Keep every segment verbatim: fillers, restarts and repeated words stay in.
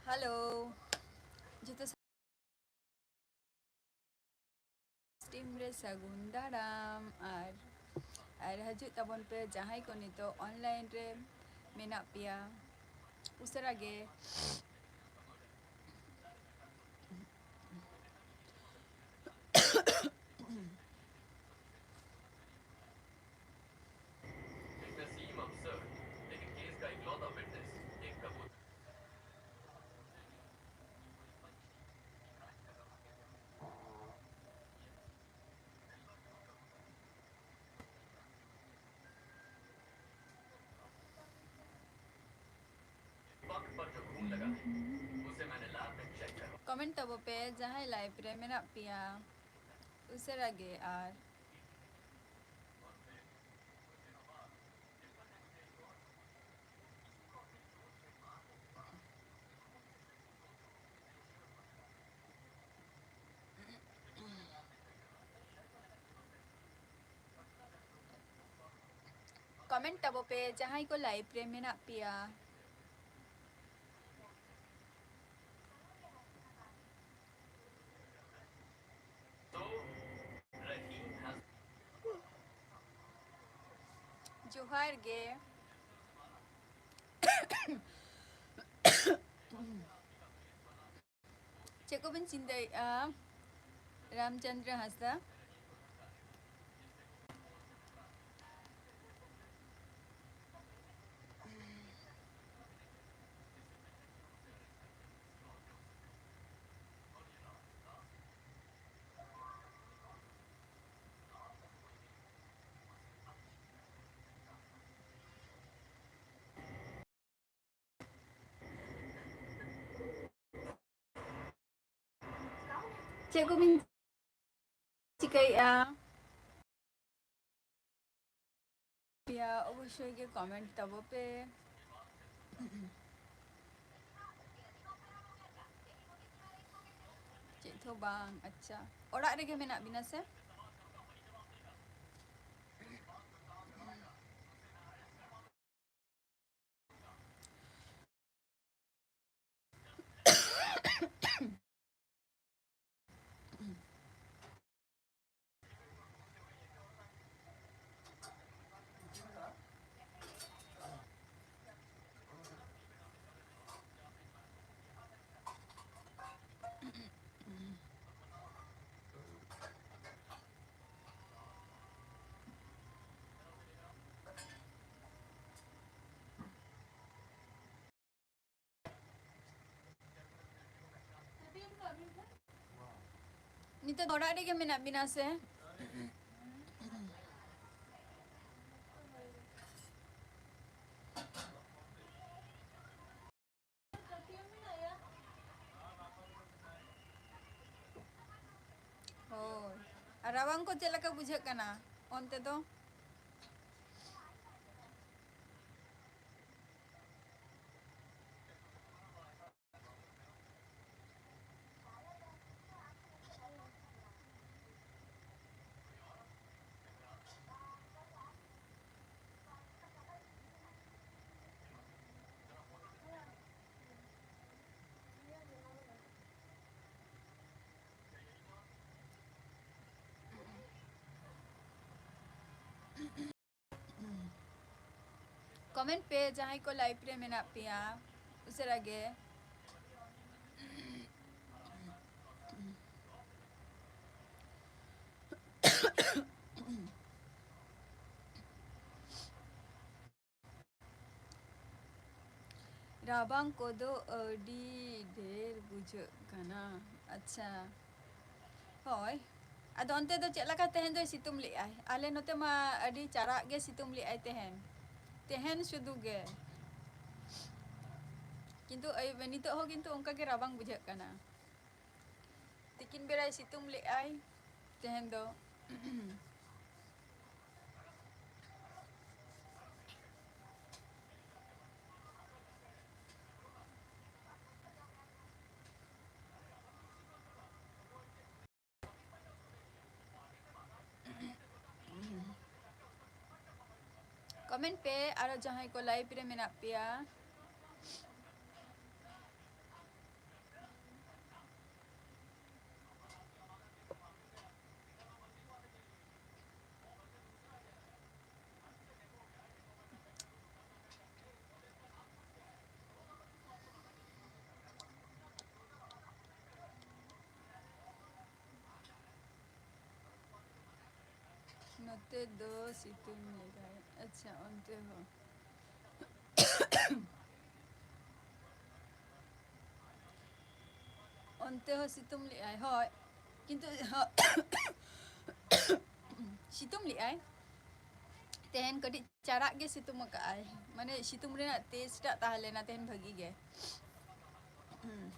Hello, ᱡᱚᱛᱚ team ᱨᱮ ᱥᱟᱹᱜᱩᱱ ᱫᱟᱨᱟᱢ᱾ ᱟᱨ, ᱟᱨ ᱦᱤᱡᱩᱜ ᱛᱟᱵᱚᱱ ᱯᱮ ᱡᱟᱦᱟᱸᱭ ᱠᱚ ᱱᱤᱛᱚᱜ ᱚᱱᱞᱟᱭᱤᱱ ᱨᱮ ᱢᱮᱱᱟᱜ ᱯᱮᱭᱟ, ᱩᱥᱟᱹᱨᱟ ᱜᱮ᱾ ᱠᱚᱢᱮᱱᱴ ᱛᱟᱵᱚ ᱯᱮ ᱡᱟᱦᱟᱸᱭ ᱞᱟᱭᱤᱵᱷ ᱨᱮ ᱢᱮᱱᱟᱜ ᱯᱮᱭᱟ, ᱩᱥᱟᱹᱨᱟ ᱜᱮ᱾ ᱟᱨ ᱠᱚᱢᱮᱱᱴ ᱛᱟᱵᱚ ᱯᱮ ᱡᱟᱦᱟᱸᱭ ᱠᱚ ᱞᱟᱭᱤᱵᱷ ᱨᱮ ᱢᱮᱱᱟᱜ ᱯᱮᱭᱟ᱾ ᱡᱚᱦᱟᱨ ᱜᱮ᱾ ᱪᱮᱫ ᱠᱚᱵᱮᱱ ᱪᱤᱱᱛᱟᱹᱭᱮᱫᱼᱟ, ᱨᱟᱢᱪᱚᱸᱫᱽᱨᱚ ᱦᱟᱸᱥᱫᱟ? ᱪᱮᱫ ᱠᱚᱵᱤᱱ ᱪᱤᱠᱟᱹᱭᱮᱫᱼᱟ? ᱭᱟ, ᱚᱵᱚᱥᱥᱳᱭ ᱜᱮ ᱠᱚᱢᱮᱱᱴ ᱛᱟᱵᱚ ᱯᱮ᱾ ᱪᱮᱫ ᱦᱚᱸ ᱵᱟᱝ᱾ ᱟᱪᱪᱷᱟ, ᱚᱲᱟᱜ ᱨᱮᱜᱮ ᱢᱮᱱᱟᱜ ᱵᱤᱱᱟ ᱥᱮ? ᱱᱤᱛᱚᱜ ᱫᱚ ᱚᱲᱟᱜ ᱨᱮᱜᱮ ᱢᱮᱱᱟᱜ ᱵᱤᱱᱟ ᱥᱮ? ᱦᱳᱭ᱾ ᱟᱨ ᱨᱟᱵᱟᱝ ᱠᱚ ᱪᱮᱫ ᱞᱮᱠᱟ ᱵᱩᱡᱷᱟᱹᱜ ᱠᱟᱱᱟ ᱚᱱᱛᱮ ᱫᱚ? Comment ᱯᱮ ᱡᱟᱦᱟᱸᱭ ᱠᱚ live ᱨᱮ ᱢᱮᱱᱟᱜ ᱯᱮᱭᱟ, ᱩᱥᱟᱹᱨᱟ ᱜᱮ᱾ ᱨᱟᱵᱟᱝ ᱠᱚᱫᱚ ᱟᱹᱰᱤ ᱰᱷᱮᱨ ᱵᱩᱡᱷᱟᱹᱜ ᱠᱟᱱᱟ᱾ ᱟᱪᱪᱷᱟ, ᱦᱳᱭ᱾ ᱟᱫᱚ ᱚᱱᱛᱮ ᱫᱚ ᱪᱮᱫ ᱞᱮᱠᱟ ᱛᱮᱦᱮᱧ ᱫᱚᱭ ᱥᱤᱛᱩᱝ ᱞᱮᱜᱼᱟᱭ? ᱟᱞᱮ ᱱᱚᱛᱮ ᱢᱟ ᱟᱹᱰᱤ ᱪᱟᱨᱟᱜ ᱜᱮ ᱥᱤᱛᱩᱝ ᱞᱮᱜᱼᱟᱭ ᱛᱮᱦᱮᱧ, ᱛᱮᱦᱮᱧ ᱥᱩᱫᱷᱩ ᱜᱮ᱾ ᱠᱤᱱᱛᱩ ᱟᱹᱭᱩᱵ, ᱱᱤᱛᱚᱜ ᱦᱚᱸ ᱠᱤᱱᱛᱩ ᱚᱱᱠᱟ ᱜᱮ ᱨᱟᱵᱟᱝ ᱵᱩᱡᱷᱟᱹᱜ ᱠᱟᱱᱟ᱾ ᱛᱤᱠᱤᱱ ᱵᱮᱲᱟᱭ ᱥᱤᱛᱩᱝ ᱞᱮᱜᱼᱟᱭ ᱛᱮᱦᱮᱧ ᱫᱚ᱾ Comment ᱯᱮ ᱟᱨᱚ ᱡᱟᱦᱟᱸᱭ ᱠᱚ live ᱨᱮ ᱢᱮᱱᱟᱜ ᱯᱮᱭᱟ᱾ ᱱᱚᱛᱮ ᱫᱚ ᱥᱤᱛᱩᱝ ᱞᱮᱫᱟᱭ᱾ ᱟᱪᱪᱷᱟ, ᱚᱱᱛᱮ ᱦᱚᱸ᱾ ᱚᱱᱛᱮ ᱦᱚᱸ ᱥᱤᱛᱩᱝ ᱞᱮᱜᱼᱟᱭ? ᱦᱳᱭ, ᱠᱤᱱᱛᱩ ᱥᱤᱛᱩᱝ ᱞᱮᱜᱼᱟᱭ ᱛᱮᱦᱮᱧ, ᱠᱟᱹᱴᱤᱡ ᱪᱟᱨᱟᱜ ᱜᱮ ᱥᱤᱛᱩᱝ ᱟᱠᱟᱜᱼᱟᱭ, ᱢᱟᱱᱮ ᱥᱤᱛᱩᱝ ᱨᱮᱱᱟᱜ ᱛᱮᱡᱽ ᱴᱟᱜ ᱛᱟᱦᱮᱸ ᱞᱮᱱᱟ ᱛᱮᱦᱮᱧ ᱵᱷᱟᱹᱜᱤ ᱜᱮ᱾ ᱦᱩᱸ᱾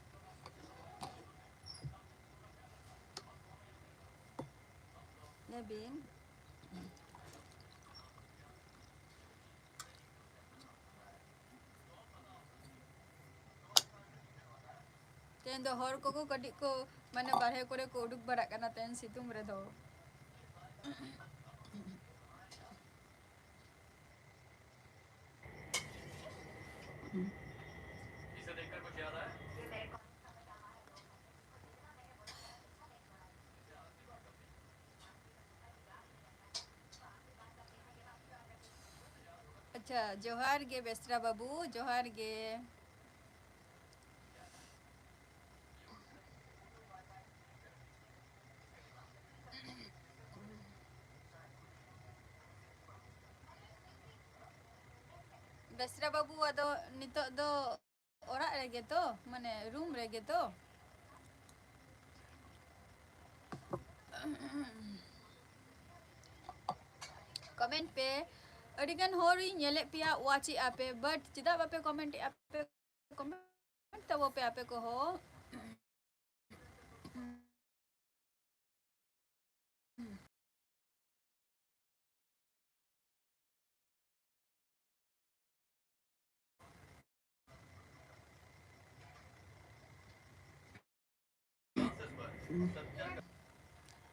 ᱞᱟᱹᱭ ᱵᱤᱱ᱾ ᱛᱮᱦᱮᱧ ᱫᱚ ᱦᱚᱲ ᱠᱚᱠᱚ ᱠᱟᱹᱴᱤᱡ ᱠᱚ, ᱢᱟᱱᱮ, ᱵᱟᱨᱦᱮ ᱠᱚᱨᱮ ᱠᱚ ᱩᱰᱩᱠ ᱵᱟᱲᱟᱜ ᱠᱟᱱᱟ ᱛᱮᱦᱮᱧ ᱥᱤᱛᱩᱝ ᱨᱮᱫᱚ᱾ ᱟᱪᱪᱷᱟ, ᱡᱚᱦᱟᱨ ᱜᱮ ᱵᱮᱥᱨᱟ ᱵᱟᱹᱵᱩ, ᱡᱚᱦᱟᱨ ᱜᱮ᱾ ᱵᱮᱥᱨᱟ ᱵᱟᱹᱵᱩ, ᱟᱫᱚ ᱱᱤᱛᱚᱜ ᱫᱚ ᱚᱲᱟᱜ ᱨᱮᱜᱮ ᱛᱚ, ᱢᱟᱱᱮ ᱨᱩᱢ ᱨᱮᱜᱮ ᱛᱚ? ᱠᱚᱢᱮᱱᱴ ᱯᱮ, ᱟᱹᱰᱤᱜᱟᱱ ᱦᱚᱲᱤᱧ ᱧᱮᱞᱮᱫ ᱯᱮᱭᱟ, ᱣᱟᱪ ᱮᱫᱼᱟ ᱯᱮ, but ᱪᱮᱫᱟᱜ ᱵᱟᱯᱮ ᱠᱚᱢᱮᱱᱴ ᱮᱫᱼᱟ ᱯᱮ? ᱠᱚᱢᱮᱱᱴ ᱛᱟᱵᱚ ᱯᱮ ᱟᱯᱮ ᱠᱚᱦᱚᱸ᱾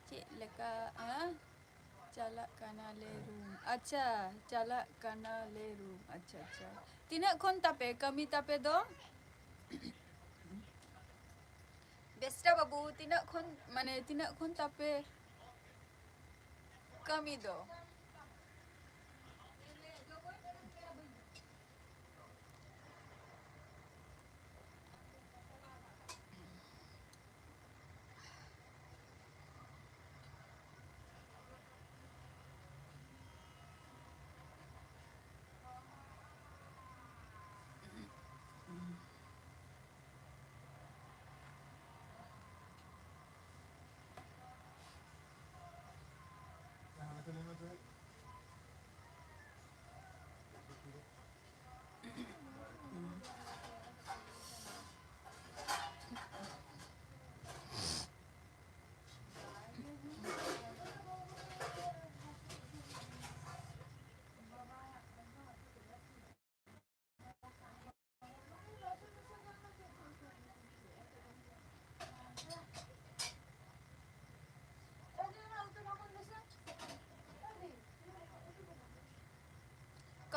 ᱪᱮᱫ ᱞᱮᱠᱟ, ᱟ? ᱪᱟᱞᱟᱜ ᱠᱟᱱᱟᱞᱮ ᱨᱩᱢ᱾ ᱟᱪᱪᱷᱟ, ᱪᱟᱞᱟᱜ ᱠᱟᱱᱟᱞᱮ ᱨᱩᱢ᱾ ᱟᱪᱪᱷᱟ, ᱟᱪᱪᱷᱟ᱾ ᱛᱤᱱᱟᱹᱜ ᱠᱷᱚᱱ ᱛᱟᱯᱮ ᱠᱟᱹᱢᱤ ᱛᱟᱯᱮ ᱫᱚ? ᱵᱮᱥᱨᱟ ᱵᱟᱹᱵᱩ, ᱛᱤᱱᱟᱹᱜ ᱠᱷᱚᱱ, ᱢᱟᱱᱮ, ᱛᱤᱱᱟᱹᱜ ᱠᱷᱚᱱ ᱛᱟᱯᱮ ᱠᱟᱹᱢᱤ ᱫᱚ?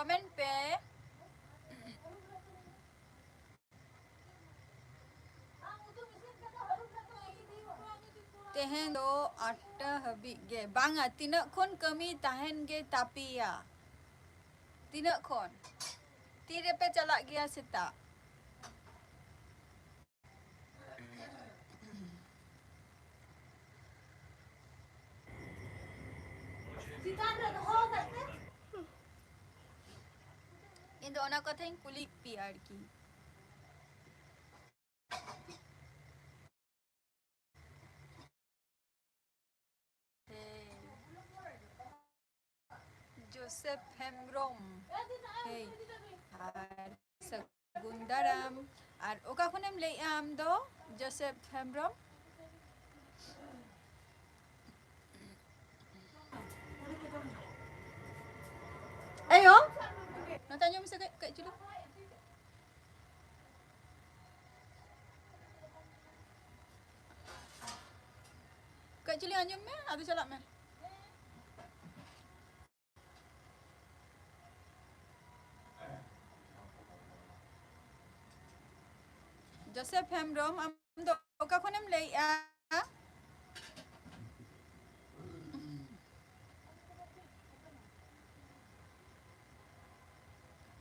ᱠᱚᱢᱮᱱᱴ ᱯᱮ᱾ ᱛᱮᱦᱮᱧ ᱫᱚ ᱟᱴᱴᱟ ᱦᱟᱹᱵᱤᱡ ᱜᱮ᱾ ᱵᱟᱝᱟ, ᱛᱤᱱᱟᱹᱜ ᱠᱷᱚᱱ ᱠᱟᱹᱢᱤ ᱛᱟᱦᱮᱱ ᱜᱮ ᱛᱟᱯᱮᱭᱟ? ᱛᱤᱱᱟᱹᱜ ᱠᱷᱚᱱ? ᱛᱤ ᱨᱮᱯᱮ ᱪᱟᱞᱟᱜ ᱜᱮᱭᱟ ᱥᱮᱛᱟᱜ? ᱤᱧ ᱫᱚ ᱚᱱᱟ ᱠᱟᱛᱷᱟᱧ ᱠᱩᱞᱤᱭᱮᱫ ᱯᱮᱭᱟ ᱟᱨᱠᱤ᱾ ᱦᱮᱸ᱾ ᱡᱳᱥᱮᱯ ᱦᱮᱢᱵᱨᱚᱢ᱾ ᱦᱮᱸ᱾ ᱟᱨ ᱥᱟᱹᱜᱩᱱ ᱫᱟᱨᱟᱢ᱾ ᱟᱨ ᱚᱠᱟ ᱠᱷᱚᱱᱮᱢ ᱞᱟᱹᱭᱮᱜᱼᱟ ᱟᱢ ᱫᱚ, ᱡᱳᱥᱮᱯ ᱦᱮᱢᱵᱨᱚᱢ? ᱮᱭᱳ, ᱱᱚᱛᱮ ᱟᱸᱡᱚᱢ ᱢᱮᱥᱮ ᱠᱟᱹᱡ, ᱠᱟᱹᱡ ᱪᱩᱞᱩᱝ᱾ ᱠᱟᱹᱡ ᱪᱩᱞᱩᱝ ᱟᱸᱡᱚᱢ ᱢᱮ, ᱟᱫᱚ ᱪᱟᱞᱟᱜ ᱢᱮ᱾ ᱡᱳᱥᱮᱯ ᱦᱮᱢᱵᱨᱚᱢ, ᱟᱢ ᱫᱚ ᱚᱠᱟ ᱠᱷᱚᱱᱮᱢ ᱞᱟᱹᱭᱮᱜᱼᱟ?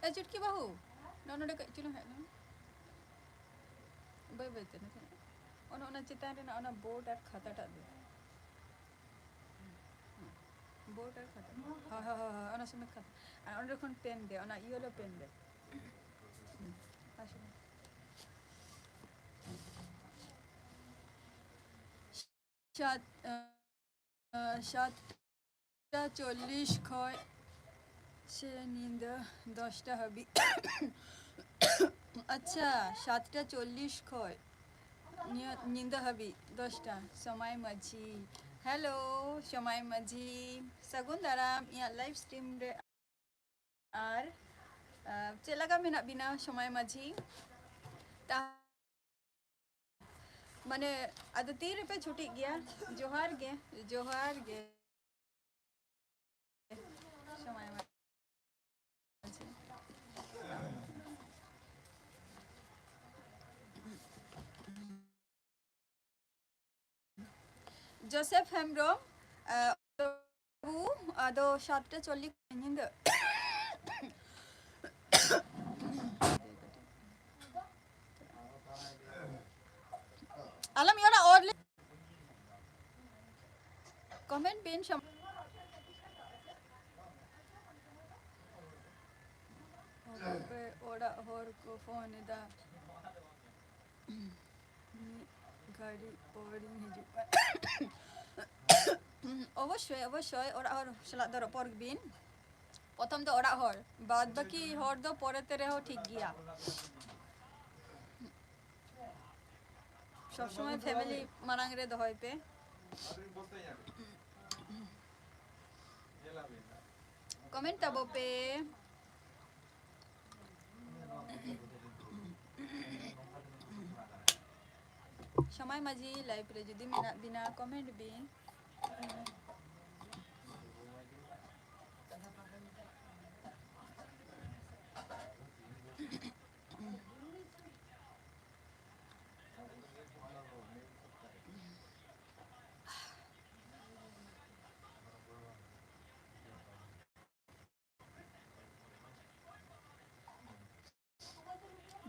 ᱮ ᱪᱩᱴᱠᱤ ᱵᱟᱹᱦᱩ, ᱱᱚᱜᱼᱚ ᱱᱚᱰᱮ ᱠᱟᱹᱡ ᱪᱩᱞᱩᱝ ᱦᱮᱡ ᱞᱮᱢ᱾ ᱵᱟᱹᱭ ᱵᱟᱹᱭ ᱛᱮ ᱱᱟᱥᱮ᱾ ᱚᱱᱟ, ᱚᱱᱟ ᱪᱮᱛᱟᱱ ᱨᱮᱱᱟᱜ ᱚᱱᱟ ᱵᱳᱨᱰ ᱟᱨ ᱠᱷᱟᱛᱟᱴᱟᱜ ᱫᱚ᱾ ᱵᱳᱨᱰ ᱟᱨ ᱠᱷᱟᱛᱟ᱾ ᱦᱳᱭ, ᱦᱳᱭ, ᱦᱳᱭ, ᱦᱳᱭ, ᱚᱱᱟ ᱥᱚᱢᱮᱛ ᱠᱷᱟᱛᱟ᱾ ᱟᱨ ᱚᱸᱰᱮ ᱠᱷᱚᱱ ᱯᱮᱱ ᱫᱮ, ᱚᱱᱟ ᱤᱭᱮᱞᱳ ᱯᱮᱱ ᱫᱮ᱾ ᱦᱩᱸ, ᱟᱨ ᱥᱚᱢᱮᱛ᱾ ᱥᱟᱛ, ᱟᱸ, ᱥᱟᱛᱴᱟ ᱪᱚᱞᱞᱤᱥ ᱠᱷᱚᱡ ᱥᱮ ᱧᱤᱫᱟᱹ ᱫᱚᱥᱴᱟ ᱦᱟᱹᱵᱤᱡ᱾ ᱟᱪᱪᱷᱟ, ᱥᱟᱛᱴᱟ ᱪᱚᱞᱞᱤᱥ ᱠᱷᱚᱡ ᱧᱤ-, ᱧᱤᱫᱟᱹ ᱦᱟᱹᱵᱤᱡ ᱫᱚᱥᱴᱟ᱾ ᱥᱚᱢᱟᱭ ᱢᱟᱹᱡᱷᱤ᱾ ᱦᱮᱞᱳ, ᱥᱚᱢᱟᱭ ᱢᱟᱹᱡᱷᱤ᱾ ᱥᱟᱹᱜᱩᱱ ᱫᱟᱨᱟᱢ ᱤᱧᱟᱹᱜ ᱞᱟᱭᱤᱵᱷ ᱥᱴᱨᱤᱢ ᱨᱮ᱾ ᱟᱨ, ᱟᱨ ᱪᱮᱫ ᱞᱮᱠᱟ ᱢᱮᱱᱟᱜ ᱵᱤᱱᱟ ᱥᱚᱢᱟᱭ ᱢᱟᱹᱡᱷᱤ? ᱛᱟ-, ᱢᱟᱱᱮ, ᱟᱫᱚ ᱛᱤ ᱨᱮᱯᱮ ᱪᱷᱩᱴᱤᱜ ᱜᱮᱭᱟ? ᱡᱚᱦᱟᱨ ᱜᱮ, ᱡᱚᱦᱟᱨ ᱜᱮ᱾ ᱥᱚᱢᱟᱭ ᱢᱟᱹᱡᱷᱤ᱾ ᱡᱳᱥᱮᱯᱷ ᱦᱮᱢᱵᱨᱚᱢ, ᱟᱸ, ᱵᱟᱹᱵᱩ, ᱟᱫᱚ ᱥᱟᱛᱴᱟ ᱪᱚᱞᱞᱤᱥ ᱧᱤᱫᱟᱹ᱾ ᱟᱞᱚᱢ ᱚᱲᱟᱜ ᱦᱚᱲ ᱞᱮ-, comment ᱵᱤᱱ ᱥᱚᱢ-, ᱚᱲᱟᱜ ᱦᱚᱲ ᱠᱚ ᱯᱷᱳᱱ ᱮᱫᱟ᱾ ᱢᱤᱫ ᱜᱷᱟᱹᱲᱤᱡ ᱯᱚᱨᱤᱧ ᱦᱤᱡᱩᱜ ᱠᱟᱱᱟ᱾ ᱚᱵᱚᱥᱥᱳᱭ, ᱚᱵᱚᱥᱥᱳᱭ, ᱚᱲᱟᱜ ᱦᱚᱲ ᱥᱟᱞᱟᱜ ᱫᱚ ᱨᱚᱯᱚᱲ ᱵᱤᱱ᱾ ᱯᱨᱚᱛᱷᱚᱢ ᱫᱚ ᱚᱲᱟᱜ ᱦᱚᱲ, ᱵᱟᱫ ᱵᱟᱹᱠᱤ ᱦᱚᱲ ᱫᱚ ᱯᱚᱨᱮ ᱛᱮ ᱨᱮᱦᱚᱸ ᱴᱷᱤᱠ ᱜᱮᱭᱟ᱾ ᱥᱚᱵ ᱥᱚᱢᱚᱭ family ᱢᱟᱲᱟᱝ ᱨᱮ ᱫᱚᱦᱚᱭ ᱯᱮ᱾ Comment ᱛᱟᱵᱚ ᱯᱮ᱾ ᱥᱚᱢᱟᱭ ᱢᱟᱹᱡᱷᱤ live ᱨᱮ ᱡᱩᱫᱤ ᱢᱮᱱᱟᱜ ᱵᱤᱱᱟ, comment ᱵᱤᱱ᱾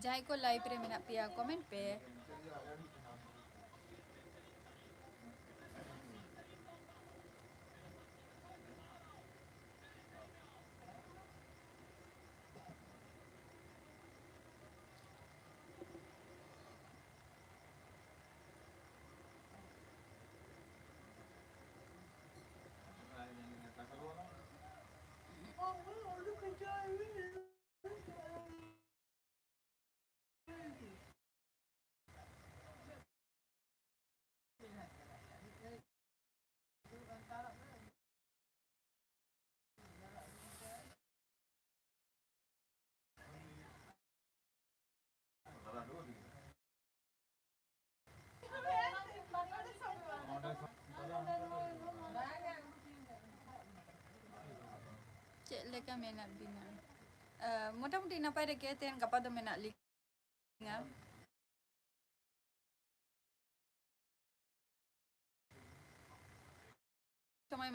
ᱡᱟᱦᱟᱸᱭ ᱠᱚ live ᱨᱮ ᱢᱮᱱᱟᱜ ᱯᱮᱭᱟ, comment ᱯᱮ᱾ ᱪᱮᱫ ᱞᱮᱠᱟ ᱢᱮᱱᱟᱜ ᱵᱤᱱᱟ? ᱟ, ᱢᱚᱴᱟᱢᱩᱴᱤ ᱱᱟᱯᱟᱭ ᱨᱮᱜᱮ, ᱛᱮᱦᱮᱧ ᱜᱟᱯᱟ ᱫᱚ ᱢᱮᱱᱟᱜ ᱞᱤᱧᱟ᱾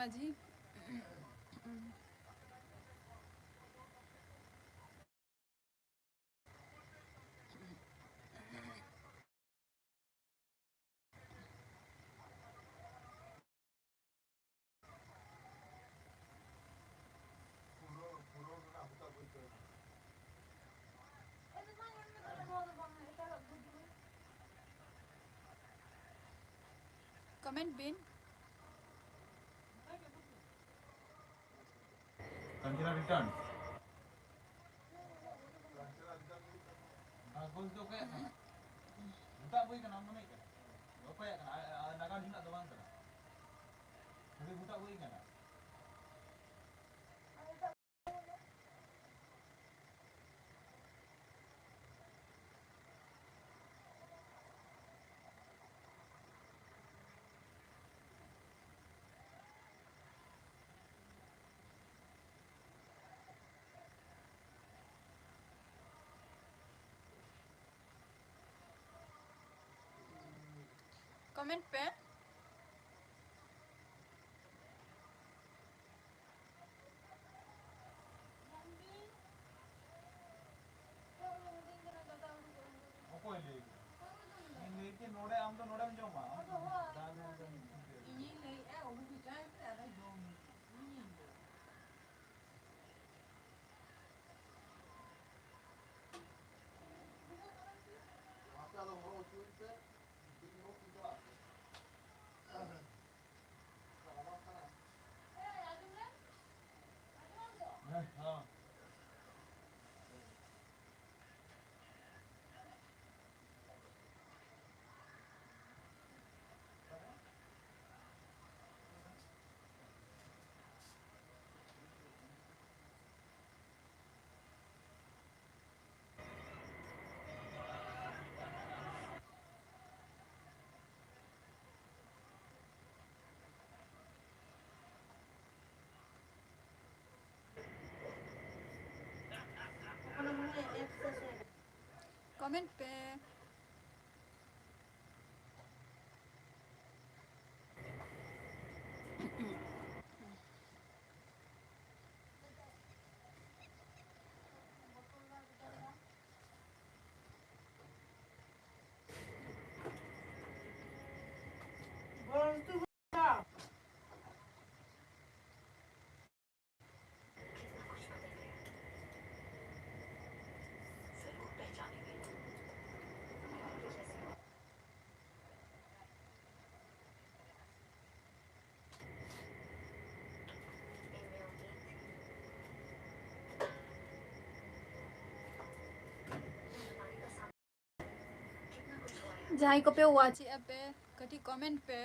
ᱢᱟᱹᱡᱷᱤ᱾ Comment ᱵᱤᱱ᱾ ᱠᱟᱧᱪᱚᱱᱟ return. ᱟᱨ ᱜᱳᱞ ᱫᱚ ᱚᱠᱚᱭᱟᱜ ᱠᱟᱱᱟ? ᱵᱷᱩᱛᱟᱜ ᱵᱳᱭ ᱠᱟᱱᱟ, ᱟᱢ ᱢᱚᱱᱮᱭᱮᱫ ᱠᱟᱱᱟ? ᱚᱠᱚᱭᱟᱜ ᱠᱟᱱᱟ? ᱟ-, ᱟ-, ᱱᱟᱜᱟᱢ ᱨᱮᱱᱟᱜ ᱫᱚ ᱵᱟᱝ ᱠᱟᱱᱟ᱾ ᱠᱷᱟᱹᱞᱤ ᱵᱷᱩᱛᱟᱜ ᱵᱳᱭ ᱠᱟᱱᱟ᱾ Comment ᱯᱮ᱾ ᱚᱠᱚᱭ ᱞᱟᱹᱭ ᱠᱮᱫᱟ? ᱤᱧ ᱞᱟᱹᱭ ᱠᱮᱫ ᱱᱚᱰᱮ, ᱟᱢ ᱫᱚ ᱱᱚᱰᱮᱢ ᱡᱚᱢᱟ᱾ ᱟᱢ ᱫᱚ ᱫᱟᱜ ᱧᱩ ᱠᱟᱛᱮᱢ ᱤᱧᱤᱧ ᱞᱟᱹᱭᱮᱫᱼᱟ, ᱩᱰᱩᱠ ᱦᱚᱪᱚᱭ ᱯᱮ, ᱟᱫᱚ ᱡᱚᱢ ᱢᱮ᱾ ᱤᱧᱤᱧ ᱞᱟᱹᱭᱟ᱾ ᱟᱯᱮ ᱟᱫᱚ ᱦᱚᱨᱚᱜ ᱦᱚᱪᱚᱭ ᱯᱮ, ᱤᱧ ᱦᱚᱸ ᱪᱟᱞᱟᱜ ᱟᱯᱮ᱾ ᱨᱟᱵᱟᱝ ᱠᱟᱱᱟ᱾ Comment ᱯᱮ᱾ ᱡᱟᱦᱟᱸᱭ ᱠᱚᱯᱮ watch ᱮᱫᱼᱟ ᱯᱮ, ᱠᱟᱹᱴᱤᱡ comment ᱯᱮ᱾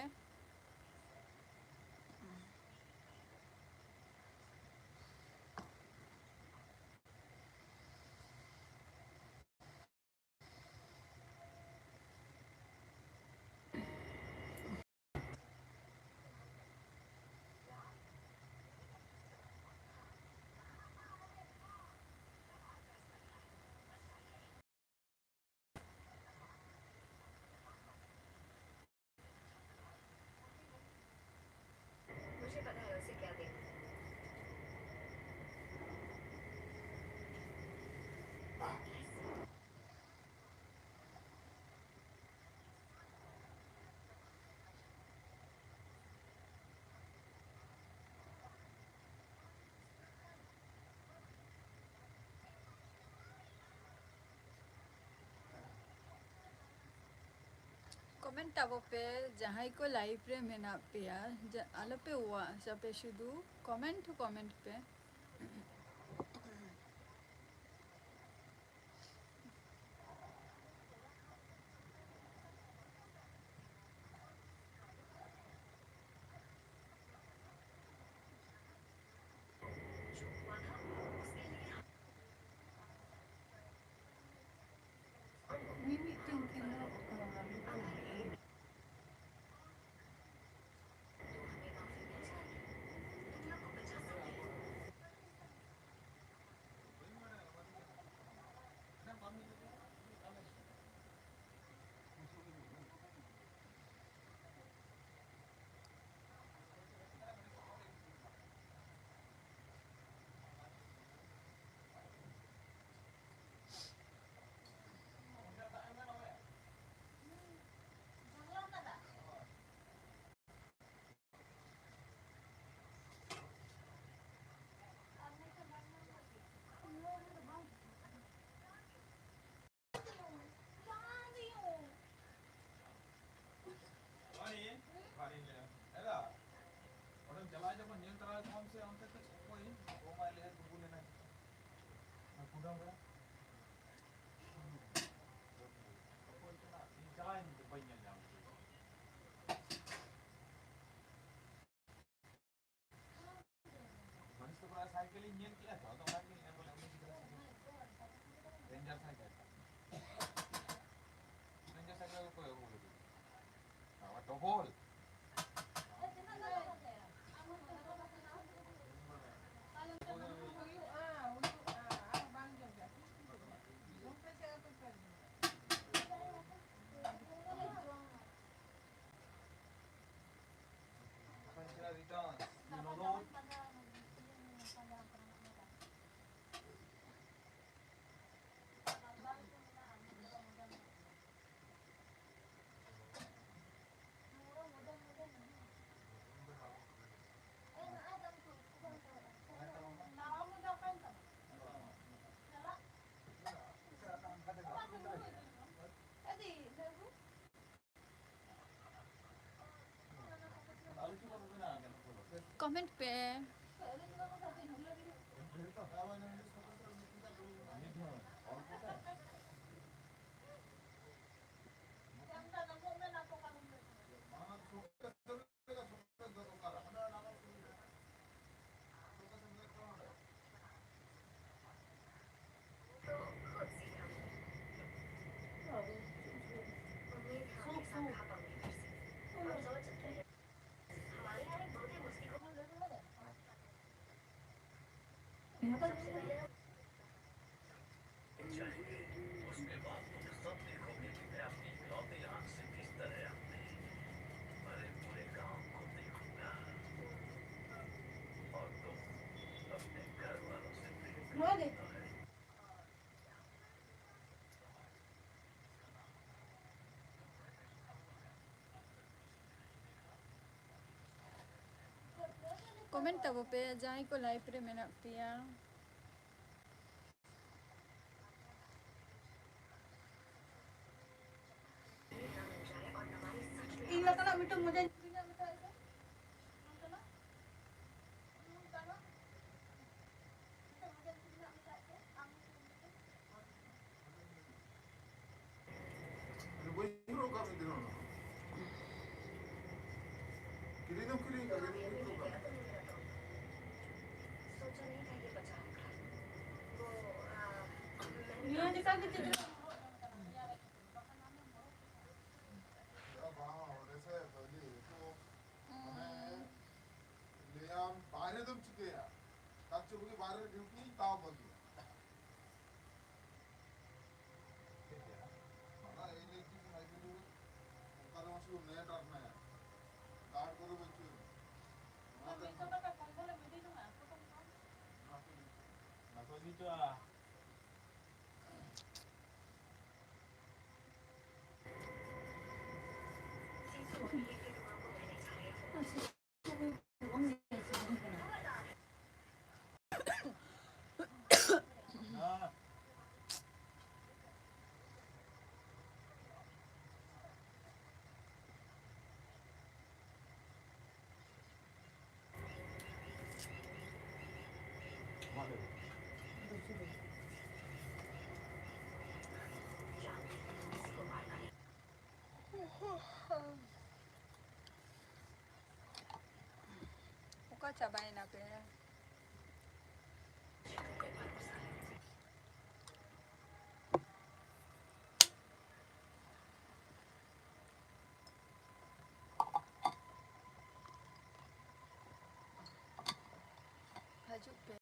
Comment ᱛᱟᱵᱚ ᱯᱮ, ᱡᱟᱦᱟᱸᱭ ᱠᱚ live ᱨᱮ ᱢᱮᱱᱟᱜ ᱯᱮᱭᱟ, ᱡᱟ-, ᱟᱞᱚᱯᱮ watch ᱟᱯᱮ, ᱥᱩᱫᱷᱩ comment, comment ᱯᱮ᱾ ᱞᱤᱧ ᱧᱮᱞ ᱠᱮᱜᱼᱟ ᱛᱚ, ᱟᱫᱚ ᱚᱱᱟ ᱜᱮᱞᱤᱧ ᱮᱢ ᱠᱟᱫᱟ ᱩᱱᱤ ᱜᱤᱫᱽᱨᱟᱹ ᱥᱟᱭᱠᱮᱞ᱾ ᱨᱮᱧᱡᱟᱨ ᱥᱟᱭᱠᱮᱞ᱾ ᱨᱮᱧᱡᱟᱨ ᱥᱟᱭᱠᱮᱞ ᱚᱠᱚᱭ ᱟᱹᱜᱩ ᱞᱟᱹᱜᱤᱫ? ᱵᱟᱵᱟ ᱰᱚᱵᱚᱞ᱾ ᱦᱩᱭᱩᱜᱼᱟ, ᱦᱩᱭᱩᱜᱼᱟ, ᱟᱨ ᱵᱟᱝ ᱡᱚᱢ ᱜᱮ᱾ ᱨᱤᱴᱟᱨᱱ᱾ ᱠᱚᱢᱮᱱᱴ ᱯᱮ᱾ जाएंगे, उसके बाद तुम सब देखोगे कि मैं अपनी इकलौती आंख से किस तरह अपने मरे पूरे गांव को देखूंगा। और तुम अपने घर वालों से प्रेम करता है। ᱠᱚᱢᱮᱱᱴ ᱛᱟᱵᱚ ᱯᱮ, ᱡᱟᱦᱟᱸᱭ ᱠᱚ ᱞᱟᱭᱤᱵᱷ ᱨᱮ ᱢᱮᱱᱟᱜ ᱯᱮᱭᱟ᱾ ᱤᱧ ᱞᱮᱠᱟᱱᱟᱜ ᱢᱤᱫᱴᱟᱝ ᱢᱚᱡᱟᱧ ᱠᱤᱨᱤᱧᱟ, ᱢᱮᱛᱟᱭ ᱥᱮ᱾ ᱱᱚᱝᱠᱟᱱᱟᱜ᱾ ᱱᱚᱝᱠᱟᱱᱟᱜ᱾ ᱢᱤᱫᱴᱟᱝ ᱢᱚᱡᱟᱧ ᱠᱤᱨᱤᱧᱟ, ᱢᱮᱛᱟᱭ ᱥᱮ᱾ ᱟᱢ ᱧᱩᱛᱩᱢ ᱛᱮ᱾ ᱟᱫᱚ ᱵᱟᱹᱧ ᱦᱚᱨᱚᱜ ᱠᱟᱜ ᱢᱮ ᱛᱤᱱᱟᱹᱜ ᱚᱱᱟ᱾ ᱠᱤᱨᱤᱧ ᱫᱚᱢ ᱠᱤᱨᱤᱧ ᱠᱟᱜ ᱜᱮ, ᱵᱟᱹᱧ ᱦᱚᱨᱚᱜ ᱠᱟᱜ᱾ सोचा नहीं था ᱵᱟᱝ, ᱚᱸᱰᱮ ᱥᱮ ᱵᱷᱟᱹᱜᱤ ᱠᱚ, ᱢᱟᱱᱮ, ᱞᱟᱹᱭᱟᱢ ᱵᱟᱦᱨᱮ ᱫᱚᱢ ᱪᱤᱠᱟᱹᱭᱟ? ᱛᱟᱨ ᱪᱮᱭᱮ ᱵᱷᱟᱹᱜᱤ ᱵᱟᱦᱨᱮ ᱨᱮ ᱰᱤᱭᱩᱴᱤ ᱛᱟᱣ ᱵᱷᱟᱹᱜᱤᱭᱟ᱾ ᱚᱱᱟ ᱤᱞᱮᱠᱴᱨᱤᱠ ᱢᱟᱭᱠᱨᱳᱣᱮᱵᱷ ᱚᱱᱠᱟ ᱫᱚ ᱥᱩᱫᱷᱩ ᱱᱮᱴ ᱟᱨ ᱱᱮᱴ᱾ ᱠᱟᱨᱰ ᱠᱚᱫᱚ ᱵᱟᱹᱪᱩᱜ ᱟᱹᱱᱤᱡ᱾ ᱚᱱᱟ ᱛᱮ ᱵᱟᱠᱚ ᱤᱫᱤ ᱦᱚᱪᱚᱣᱟᱜᱼᱟ᱾ ᱚᱠᱟ ᱪᱟᱵᱟᱭᱮᱱᱟ ᱯᱮ? ᱦᱤᱡᱩᱜ ᱯᱮ᱾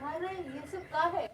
अरे, ये सब क्या है?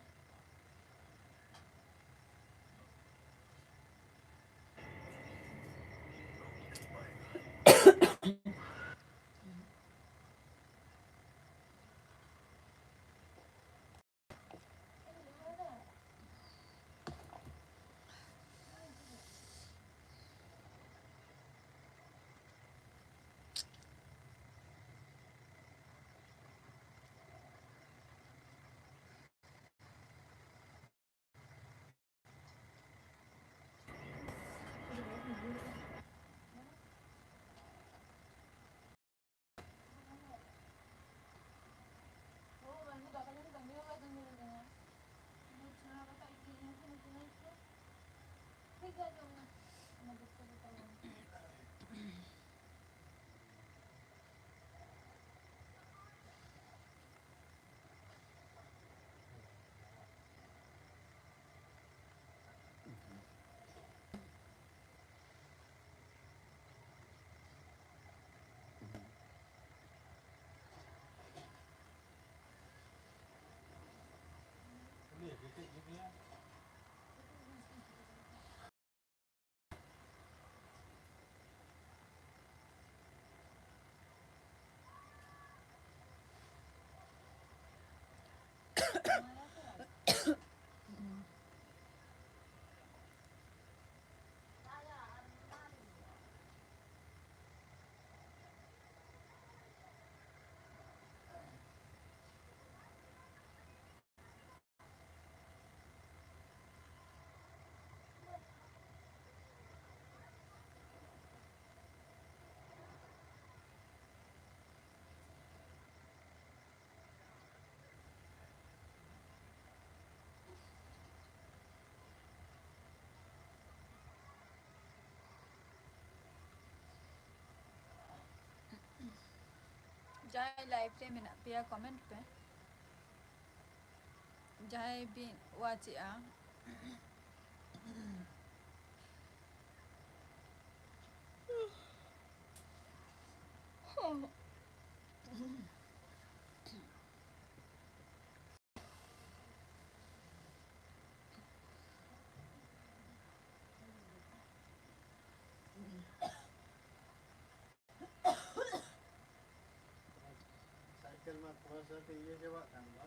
ᱡᱟᱦᱟᱸᱭ live ᱨᱮ ᱢᱮᱱᱟᱜ ᱯᱮᱭᱟ, comment ᱯᱮ᱾ ᱡᱟᱦᱟᱸᱭ ᱵᱤᱱ watch ᱮᱜᱼᱟ, ᱥᱟᱭᱠᱮᱞ ᱢᱟ ᱛᱷᱚᱲᱟ ᱥᱟ ᱛᱮ ᱤᱭᱟᱹ ᱪᱟᱵᱟᱜ ᱠᱟᱱ ᱫᱚ᱾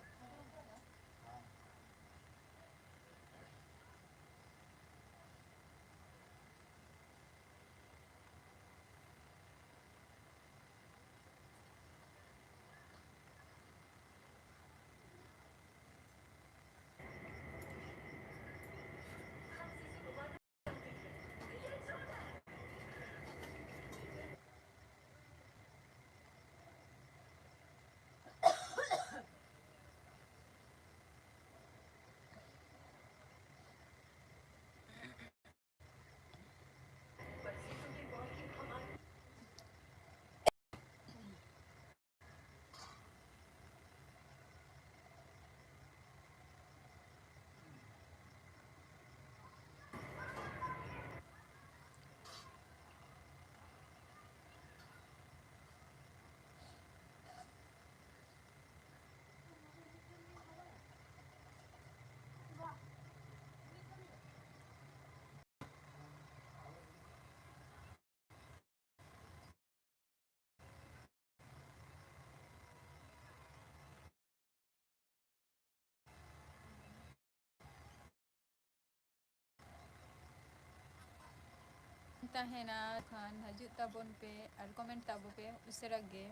ᱛᱟᱦᱮᱱᱟ ᱠᱷᱟᱱ ᱦᱤᱡᱩᱜ ᱛᱟᱵᱚᱱ ᱯᱮ ᱟᱨ comment ᱛᱟᱵᱚ ᱯᱮ ᱩᱥᱟᱹᱨᱟ ᱜᱮ᱾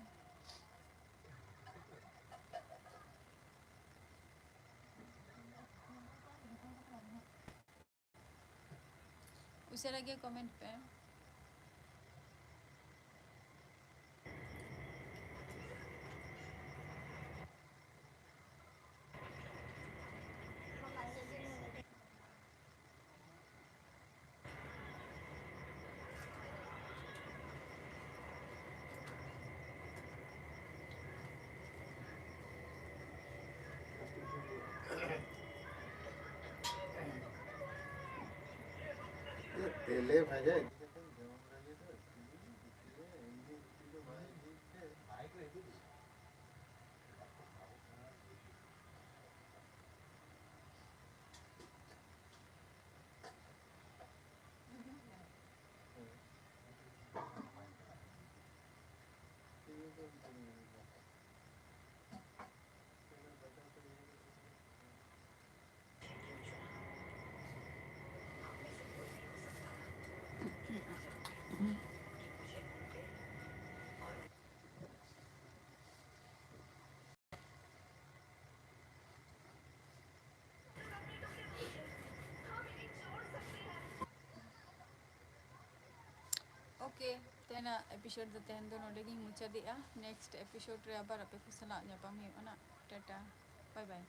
ᱩᱥᱟᱹᱨᱟ ᱜᱮ comment ᱯᱮ᱾ ᱛᱮᱞᱮ ᱵᱷᱟᱡᱟ ᱤᱫᱤ ᱠᱟᱛᱮ ᱡᱚᱢ ᱨᱮᱜᱮ ᱫᱚ ᱥᱤᱵᱤᱞ ᱜᱮ, ᱮᱢᱱᱤ ᱨᱩᱴᱤ ᱫᱚ ᱵᱟᱭ ᱤᱫᱤ ᱛᱮ᱾ Okay, ᱛᱮᱦᱮᱧᱟᱜ episode ᱫᱚ ᱛᱮᱦᱮᱧ ᱫᱚ ᱱᱚᱰᱮ ᱜᱤᱧ ᱢᱩᱪᱟᱹᱫᱮᱜᱼᱟ᱾ Next episode ᱨᱮ ᱟᱵᱟᱨ ᱟᱯᱮ ᱠᱚ ᱥᱟᱞᱟᱜ ᱧᱟᱯᱟᱢ ᱦᱩᱭᱩᱜᱼᱟ ᱱᱟᱜ᱾ Tata, bye bye᱾